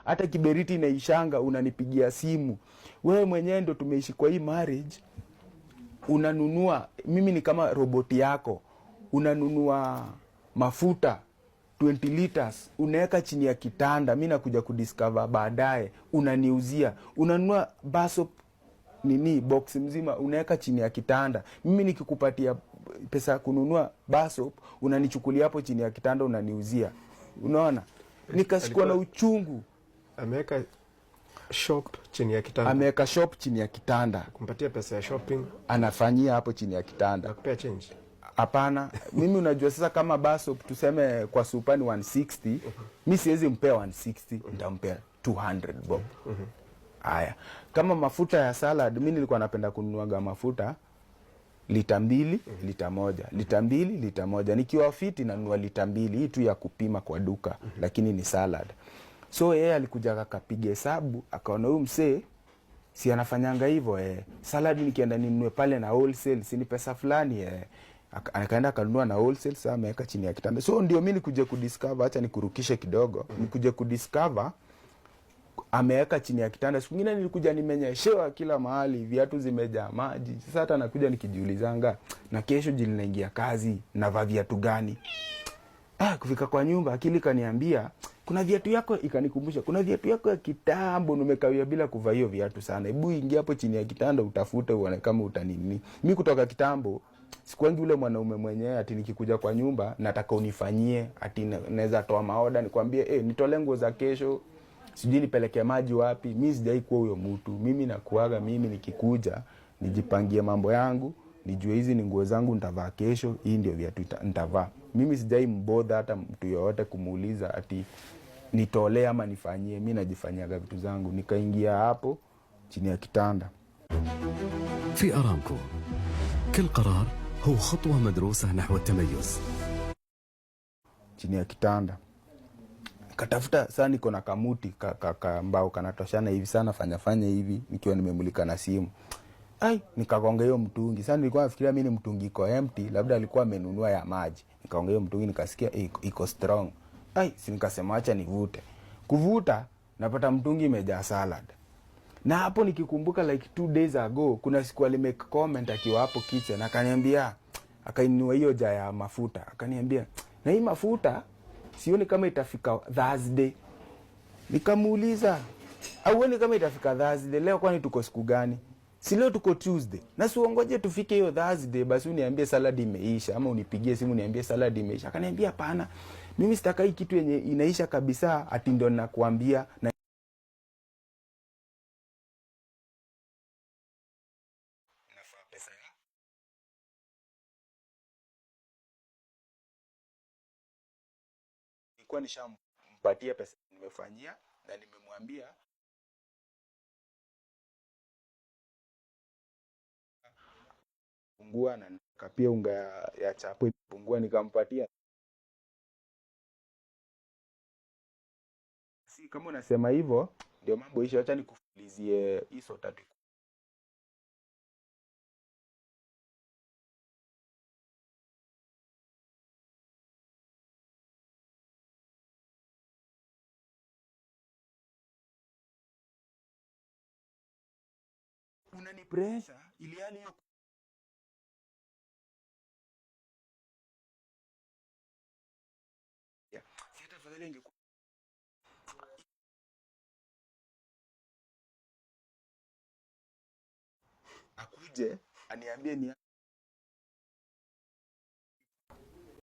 Hata kiberiti inaishanga, unanipigia simu. Wewe mwenyewe ndo tumeishi kwa hii marriage, unanunua, mimi ni kama roboti yako, unanunua mafuta 20 liters, unaweka chini ya kitanda, mi nakuja kudiscover baadaye, unaniuzia. Unanunua bar soap, nini, box mzima, unaweka chini ya kitanda. Mimi nikikupatia pesa ya kununua bar soap, unanichukulia hapo chini ya kitanda, unaniuzia. Unaona, nikashikwa na uchungu. Ameweka shop chini ya kitanda. Ameweka shop chini ya kitanda. Kumpatia pesa ya shopping. Anafanyia hapo chini ya kitanda. Na kupea change. Hapana, mimi unajua sasa kama bar soap tuseme kwa supa ni 160, mi siwezi mpea 160, nitampea 200 bob. Haya, kama mafuta ya salad, mi nilikuwa napenda kununuaga mafuta lita 2, lita 1, lita 2, lita 1. Nikiwa fiti nanunua lita 2, hii tu ya kupima kwa duka, lakini ni salad. So yeye alikuja akapiga hesabu, akaona huyu msee si anafanyanga hivyo, eh. Salad nikienda ninunue pale na wholesale si ni pesa fulani, eh. Akaenda akanunua na wholesale, sasa ameweka chini ya kitanda. So ndio mi nikuje kudiscover, acha nikurukishe kidogo, nikuje kudiscover ameweka chini ya kitanda. Siku ingine nilikuja nimenyeshewa kila mahali, viatu zimejaa maji. Sasa hata nakuja nikijiulizanga, na kesho jili naingia kazi, navaa viatu gani? Ah, kufika kwa nyumba akili kaniambia kuna viatu yako, ikanikumbusha kuna viatu yako ya kitambo nimekawia bila kuvaa hiyo viatu sana. Hebu ingia hapo chini ya kitanda utafute uone kama utanini. Mi kutoka kitambo sikuangi ule mwanaume mwenyewe ati nikikuja kwa nyumba nataka unifanyie, ati naweza toa maoda nikwambie, eh, nitolee nguo za kesho, sijui nipeleke maji wapi. Mi sijai kuwa huyo mtu. Mimi nakuaga mimi nikikuja nijipangie mambo yangu, nijue hizi ni nguo zangu nitavaa kesho, hii ndio viatu nitavaa. Mimi sijai mbodha hata mtu yoyote kumuuliza ati nitolee ama nifanyie. Mi najifanyaga vitu zangu. Nikaingia hapo chini ya kitanda. في أرامكو كل قرار هو خطوة مدروسة نحو التميز. Chini ya kitanda katafuta saa niko na kamuti ka mbao kanatoshana hivi sana, fanya fanya hivi nikiwa nimemulika na simu. Ai, nikagonga hiyo mtungi. Sasa nilikuwa nafikiria mimi ni mtungi iko empty, labda alikuwa amenunua ya maji. Nikagonga hiyo mtungi, nikasikia iko strong. Ai, si nikasema acha nivute. Kuvuta napata mtungi imejaa salad. Na hapo nikikumbuka like 2 days ago kuna siku alimake comment akiwa hapo kitchen, akaniambia, akainua hiyo jar ya mafuta, akaniambia, "Na hii mafuta sioni kama itafika Thursday." Nikamuuliza, "Auoni kama itafika Thursday? Leo kwani tuko siku gani? Si leo tuko Tuesday? Na si uongoje tufike hiyo Thursday basi uniambie salad imeisha, ama unipigie simu uniambie salad imeisha." Akaniambia, "Hapana, mimi sitaka hii kitu yenye inaisha kabisa ati ndo nakuambia." Na nafaa pesa ya nilikuwa nishampatia pesa nimefanyia na nimemwambia pungua na nikapia unga ya chapo ipungua, nikampatia. Si kama unasema hivyo ndio mambo ishe, acha nikufulizie hizo tatu. Unani pressure ili hali hiyo si hata afadhali ingekuwa akuje aniambie ni